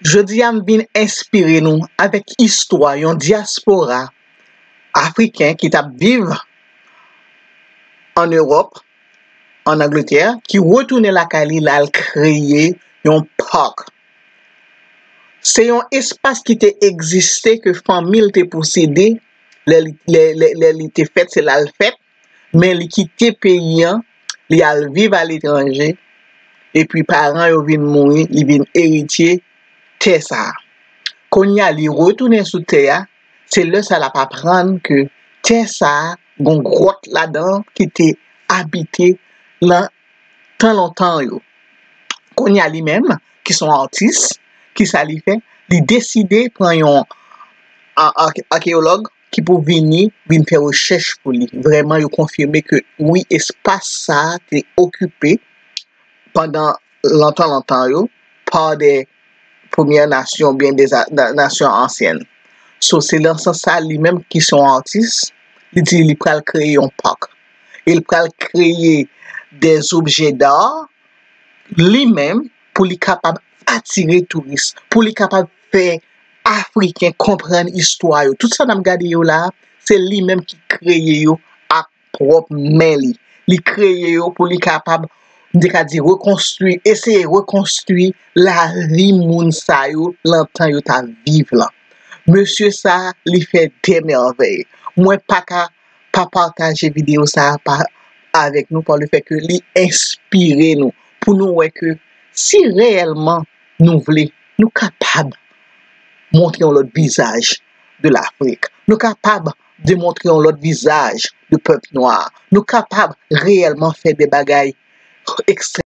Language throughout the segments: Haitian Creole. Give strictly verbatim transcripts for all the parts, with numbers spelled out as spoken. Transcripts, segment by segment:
Jodi a, m vin enspire nou avèk istwa yon dyaspora afriken ki t ap viv ann Ewòp, ann Angletè, ki retounen lakay li, l al kreye yon park. Se yon espas ki te egziste, ke fanmi l te posede lè li, lè, lè, lè li te fèt, se la l fèt, men li kite peyi an, li al viv aletranje, epi paran yo vin mouri, li vin eritye tè sa a. Kounye a, li retounen sou tè a, se lè sa l ap aprann ke tè sa a, gon gwòt ladan ki te abite lan tan lontan yo. Kounye a, li menm, ki se yon atis, ki sa li fè? Li deside pran yon a-, a-, akeyològ ki pou vini, vin fè rechèch pou li. Vrèman, yo konfime ke wi, espas sa a te okipe pandan lontan, lontan yo, pa de premyè nasyon oubyen de za-, na-, nasyon ansyèn. So, se nan sans sa, li menm ki se yon atis, li di li pral kreye yon park. E li pral kreye de zobje d'art li menm pou li kapab atire touris, pou li kapab fè Afriken konprann istwa yo. Tout sa n ap gade yo la, se li menm ki kreye yo ak pwòp men li. Li kreye yo pou li kapab, m te ka di, rekonstwi, eseye rekonstwi lavi moun sa yo lan tan yo t ap viv lan. Mesye sa, li fè de mèvèy. Mwen pa ka pa pataje videyo sa a pa, avèk nou, pa le fè ke li enspire nou, pou nou wè ke si reyèlman nou vle, nou kapab montre yon lòt vizaj de Lafrik. Nou kapab demontre yon lòt vizaj de pèp nwa. Nou kapab reyèlman fè de bagay ekstrè.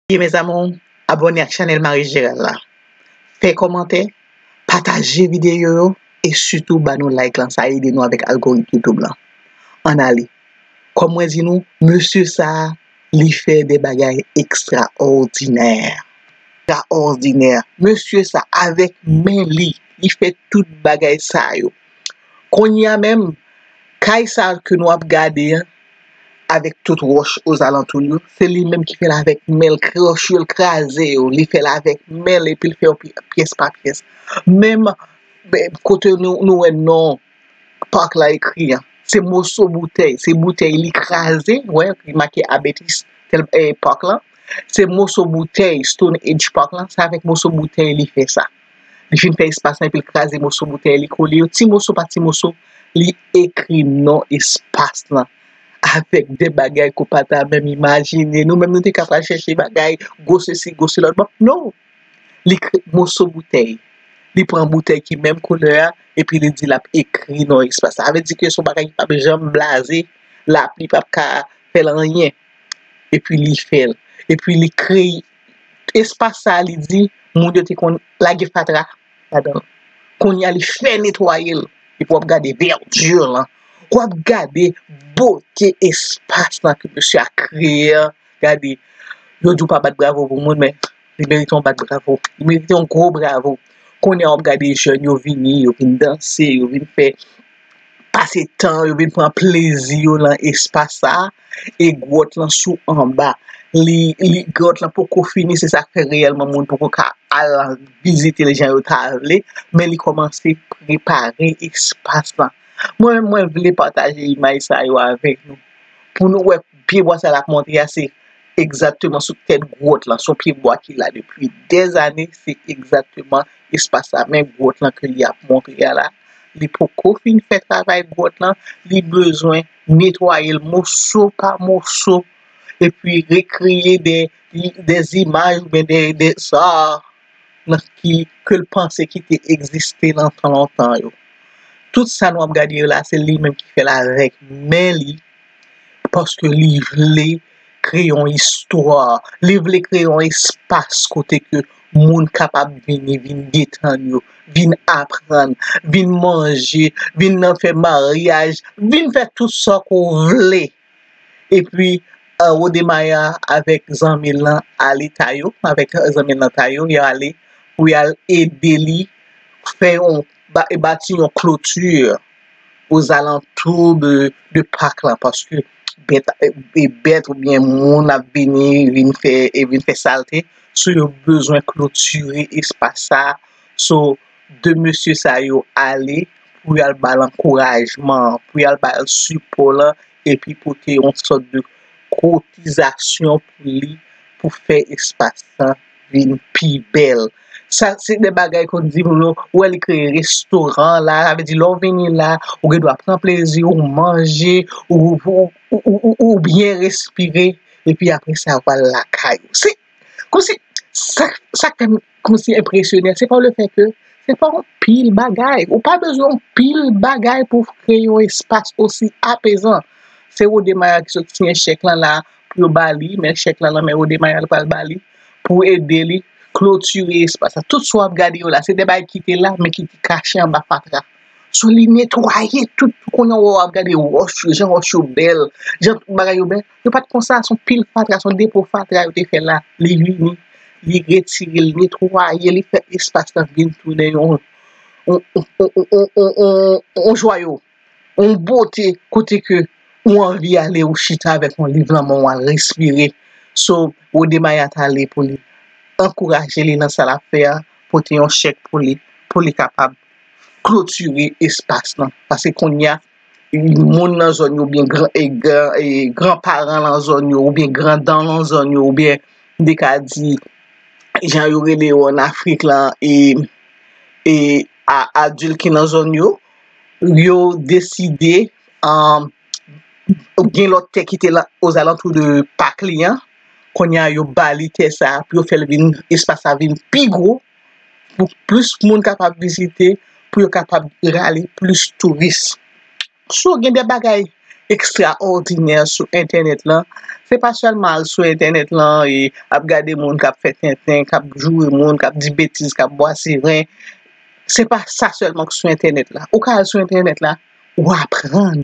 Byen, mes amours, abòne ak chanèl Marie Gérald la. Fè kòmantè, pataje videyo yo, e sitou ba nou like lan, sa ede nou avèk algoritm YouTube lan. Ann ale. Kòm mwen di nou, mesye sa a, li fè de bagay ekstraòdinè. Ekstraòdinè. Mesye sa, avèk men li, li fè tout bagay sa yo. Kounye a menm, kay sa ke nou ap gade an, avèk tout wòch ozalantou yo, se li menm ki fè l avèk men l, wòch yo, l kraze yo, li fè l avèk men l, epi l fè yo pi-, pyès pa pyès. Menm, ben, kote nou, nou wè non park la ekri an, se moso boutèy, se boutèy li kraze, wè, li make Abetis, tèl, eh, park lan, se moso boutèy, Stone Age Park lan, se avèk moso boutèy li fè sa. Li fin fè espas lan, epi l kraze moso boutèy, li kole yo, ti moso pa ti moso, li ekri non espas lan. Avèk de bagay ke w pa ta menm imajine. Nou menm, nou te ka pral chèche bagay, gwo sesi, gwo se lòt. Bon, non. Li kre-, moso boutèy. Li pran boutèy ki menm koulè a, epi li di l ap ekri non espas la. Sa vle di ke se yon bagay ki p ap janm blaze, lapli p ap ka fè l anyen. Epi li fè l. Epi li kreye espas sa, li di, moun yo te konn lage fatra ladan l. Kounye a, li fè netwaye l. Epi w ap gade vèti lan. W ap gade bote espas lan ke mesye a kreye an. Gade, yo di w pa bat bravo pou moun, men li merite yon bat bravo. Li merite yon gwo bravo. Kounye a, w ap gade jèn yo vini, yo vin danse, yo vin fè pase tan, yo vin pran plezi yo lan espas sa a. E gwòt lan sou anba. Li, li, gwòt lan poko fini, se sa k fè reyèlman moun poko ka al vizite l jan yo ta vle, men li kòmanse prepare espas lan. Mwen, mwen vle pataje imaj sa yo avèk nou, pou nou wè pyebwa sa l ap montre a, se egzakteman sou tèt gwòt lan, se yon pyebwa ki la depi dèzane, se egzakteman espas la. Men gwòt lan ke li ap montre a la, li poko fin fè travay gwòt lan, li bezwen netwaye l moso pa moso, epi rekreye de, de imaj oubyen de, de zar nan ki, ke l panse ki te egziste nan tan lontan yo. Tout sa nou ap gade yo la, se li menm ki fè l avèk men li, paske li vle kreye yon istwa, li vle kreye yon espas kote ke moun kapab vini, vin detann yo, vin aprann, vin manje, vin nan fè maryaj, vin fè tout sa ke w vle. Epi, eh, Wodemaya avèk zanmi l lan ale Tayo, avèk zanmi l lan Tayo, yo ale pou y al ede li fè yon, ba-, bati yon kloti ozalantou de, de pak lan, paske bèt, e, bèt oubyen moun ap vini, vin fè, e vin fè salte. So, yo bezwen klotire espas sa. So, de mesye sa yo ale pou y al ba l ankourajman, pou y al ba l sipò lan, epi pote yon sòt de kotizasyon pou li, pou fè espas lan vin pi bèl. Sa, se de bagay konn di moun yo, ou wè li kreye restoran la, sa vle di lè w vini la, ou gen dwa pran plezi, ou manje, ou, ou, ou, ou, ou byen respire, epi apre sa, ou al lakay ou. Se kòmsi, sa, sa k fè m kòmsi enpresyone, se pa le fè ke, se pa yon pil bagay. Ou pa bezwen yon pil bagay pou w kreye yon espas osi apezan. Se Rodemaya ki sot siyen chèk lan la pou yo ba li, men chèk lan nan men Rodemaya l pral ba li, pou ede li klotire espas la. Tout sa w ap gade yo la, se de bagay ki te la, men ki te kache anba fatra. So, li netwaye tout, kounye a w ap gade wòch yo, jan wòch yo bèl, jan tout bagay yo bèl. Yo pa t konsa, se yon pil fatra, se yon depo fatra yo te fè la. Li vini, li retire, li netwaye, li fè espas la vin tounen yon, yon, yon, yon, yon, yon, yon, yon jwayo, yon bote, kote ke ou anvi ale, ou chita avèk yon liv nan men w, al respire. So, Rodemaya t ale pou li ankouraje li nan sa l ap fè a, pote yon chèk pou li, pou li kapab klotire espas lan. Paske kounye a, moun nan zòn yo, oubyen gran, e, gran, e, gran paran nan zòn yo, oubyen grandan nan zòn yo, oubyen m te ka di, jan yo rele yo ann Afrik lan, e, e a, adilt ki nan zòn yo, yo deside, um, gen lòt tè ki te la, ozalantou de pak li an, kounye a yo ba li tè sa a pou yo fè l vin, espas sa vin pi gwo, pou plis moun kapab vizite, pou yo kapab rale plis touris. So, gen de bagay ekstraòdinè sou entènèt lan. Se pa sèlman al sou entènèt lan e ap gade moun k ap fè tenten, k ap joure moun, k ap di betiz, k ap bwase ren. Se pa sa sèlman k sou entènèt la. Ou ka al sou entènèt la, ou aprann,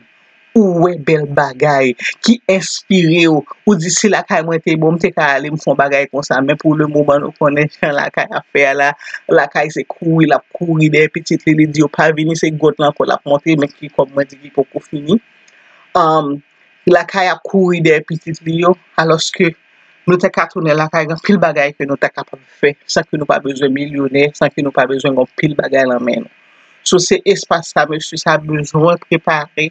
ou wè bèl bagay ki enspire w. Ou di, "Si lakay mwen te bon, m te ka ale, m fè yon bagay konsa." Men pou le moman, nou konnen jan lakay ap fè a la. Lakay se kouri, l ap kouri dèyè pitit li, li di yo pa vini, se gwòt lan ankò l ap monte, men ki kòm mwen di ki poko fini. Um, lakay ap kouri dèyè pitit li yo, alòske nou te ka tounen lakay, gen anpil bagay ke nou ta kapab fè, san ke nou pa bezwen milyonè, san ke nou pa bezwen gen anpil bagay nan men nou. So, se espas sa, mesye sa bezwen prepare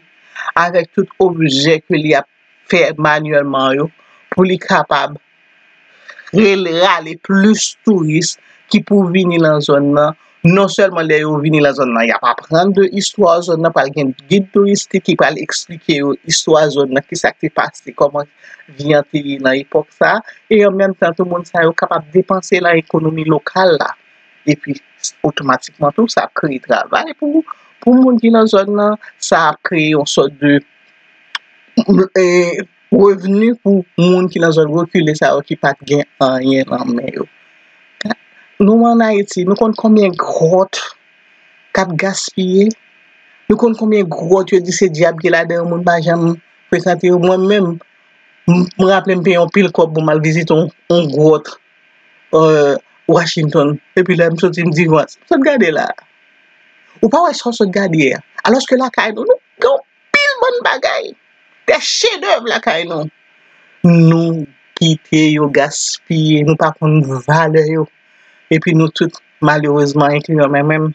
avèk tout objè ke li ap fè manyèlman yo, pou li kapab rele, rale plis touris ki pou vini nan zòn nan. Non sèlman lè yo vini nan zòn nan, y ap aprann de istwa zòn nan, pral gen gid touristik ki pral eksplike yo istwa zòn nan, kisa k te pase, kòman vi an te ye nan epòk sa a. E an menm tan tou, moun sa yo kapab depanse nan ekonomi lokal la. Epi, otomatikman tou, sa ap kreye travay pou, pou moun ki nan zòn nan, sa ap kreye yon sòt de, e, revni pou moun ki nan zòn rekile sa yo ki pa t gen anyen nan men yo. Nou ann Ayiti, nou konn konbyen gwòt k ap gaspiye? Nou konn konbyen gwòt yo di se dyab ki ladan yo, moun pa janm frekante yo? Mwen menm, m, m raple m peye yon pil kòb pou m al vizite yon, yon gwòt, e, Washington. Epi lè m soti, m di, "Gwòt, sot gade la." Ou pa wè sa w sot gade a? Alòske lakay nou, nou gen pil bann bagay. De chedèv lakay nou. Nou kite yo gaspiye, nou pa konn valè yo. Epi nou tout, malerezman, enkli mwen menm,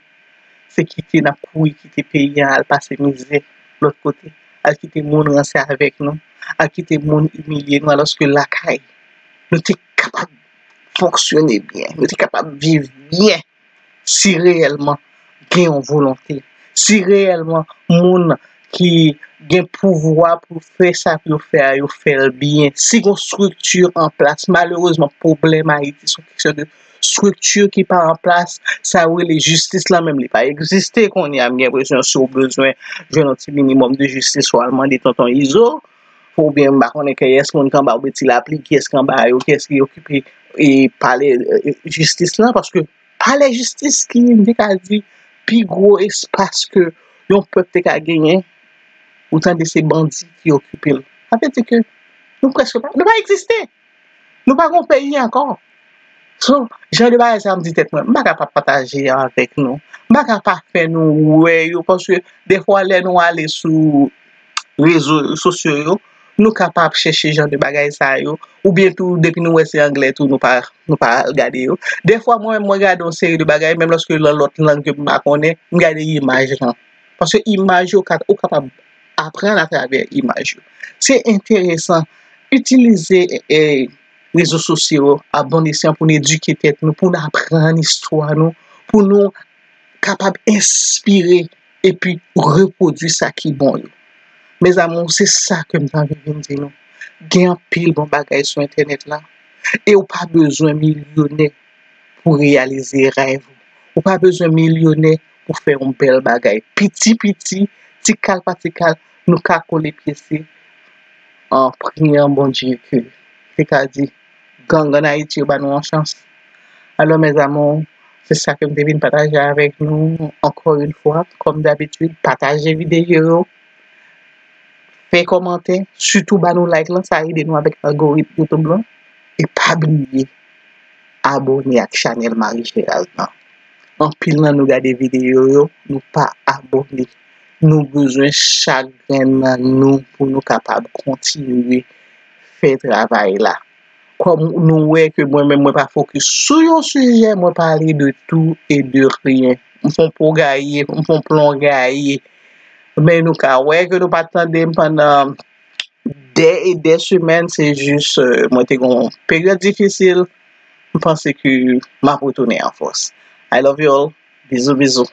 se kite n ap kouri kite peyi a, al pase mizè lòt kote, al kite moun ranse avèk nou, al kite moun imilye nou, alòske lakay, nou te kapab fonksyone byen, nou te kapab viv byen. Si reyèlman gen yon volonte, si reyèlman moun ki gen pouvwa pou fè sa pou yo fè a, yo fè l byen, si gen yon estrikti an plas, malerezman, pwoblèm Ayiti se yon kesyon de estrikti ki pa an plas, sa yo rele jistis lan menm, li pa egziste kounye a. M gen enpresyon si w bezwen jwenn yon ti minimòm de jistis, w al mande tonton Izo, oubyen m pa konnen kiyès moun k anba, oubyen Ti Lapli, kiyès k anba yo, kiyès ki okipe, e, palè, e, jistis lan, paske palè jistis ki, m te ka di, pi gwo espas ke yon pèp te ka genyen, ou tande se bandi ki okipe l. Sa vle di ke nou prèske pa, nou pa egziste. Nou pa gen peyi ankò. So, jan de bagay sa, m di tèt mwen, m pa ka pa pataje avèk nou. M pa ka pa fè nou wè yo, paske defwa lè nou ale sou rezo sosyo yo, Nou kapab chèche jan de bagay sa yo, oubyen tou, depi nou wè se anglè tou, nou pa, nou pa al gade yo. Dèfwa, mwen menm, mwen gade yon seri de bagay, menm lòske nan lòt lang ke m pa konnen, m gade imaj lan. Paske imaj yo, ou kapab aprann atravè imaj yo. Se enteresan. Itilize eh, rezo sosyo a bon esyan pou n edike tèt nou, pou n aprann istwa nou, pou nou kapab enspire epi repwodui sa ki bon yo. Mes amours, se sa ke m t anvi vin di nou. Gen anpil bon bagay sou entènèt la. E ou pa bezwen milyonè pou reyalize rèv ou. Ou pa bezwen milyonè pou fè yon bèl bagay. Piti piti, ti kal pa ti kal, nou ka kole pyese an priyan Bondye ke, se ka di, gang ann Ayiti yo ba nou yon chans. Alò, mes amours, se sa ke m te vin pataje avèk nou. Ankò yon fwa, kòm dabitid, pataje videyo yo, fè kòmantè, sitou ba nou like lan, sa ede nou avèk algoritm YouTube lan. E pa bliye abòne ak chanèl Marie Gérald lan. Anpil nan nou gade videyo yo, nou pa abòne. Nou bezwen chak grenn nan nou pou nou kapab kontinye fè travay la. Kòm nou wè ke mwen menm mwen pa fokis sou yon sijè, mwen pale de tou e de ryen. M fè yon po gaye, m fè yon plon gaye. Men nou ka wè ke nou pa t tande m pandan dè e dè semèn, se jis eh, mwen te gen yon peryòd difisil. M panse ke m ap retounen an fòs. I love you all. Bizou, bizou.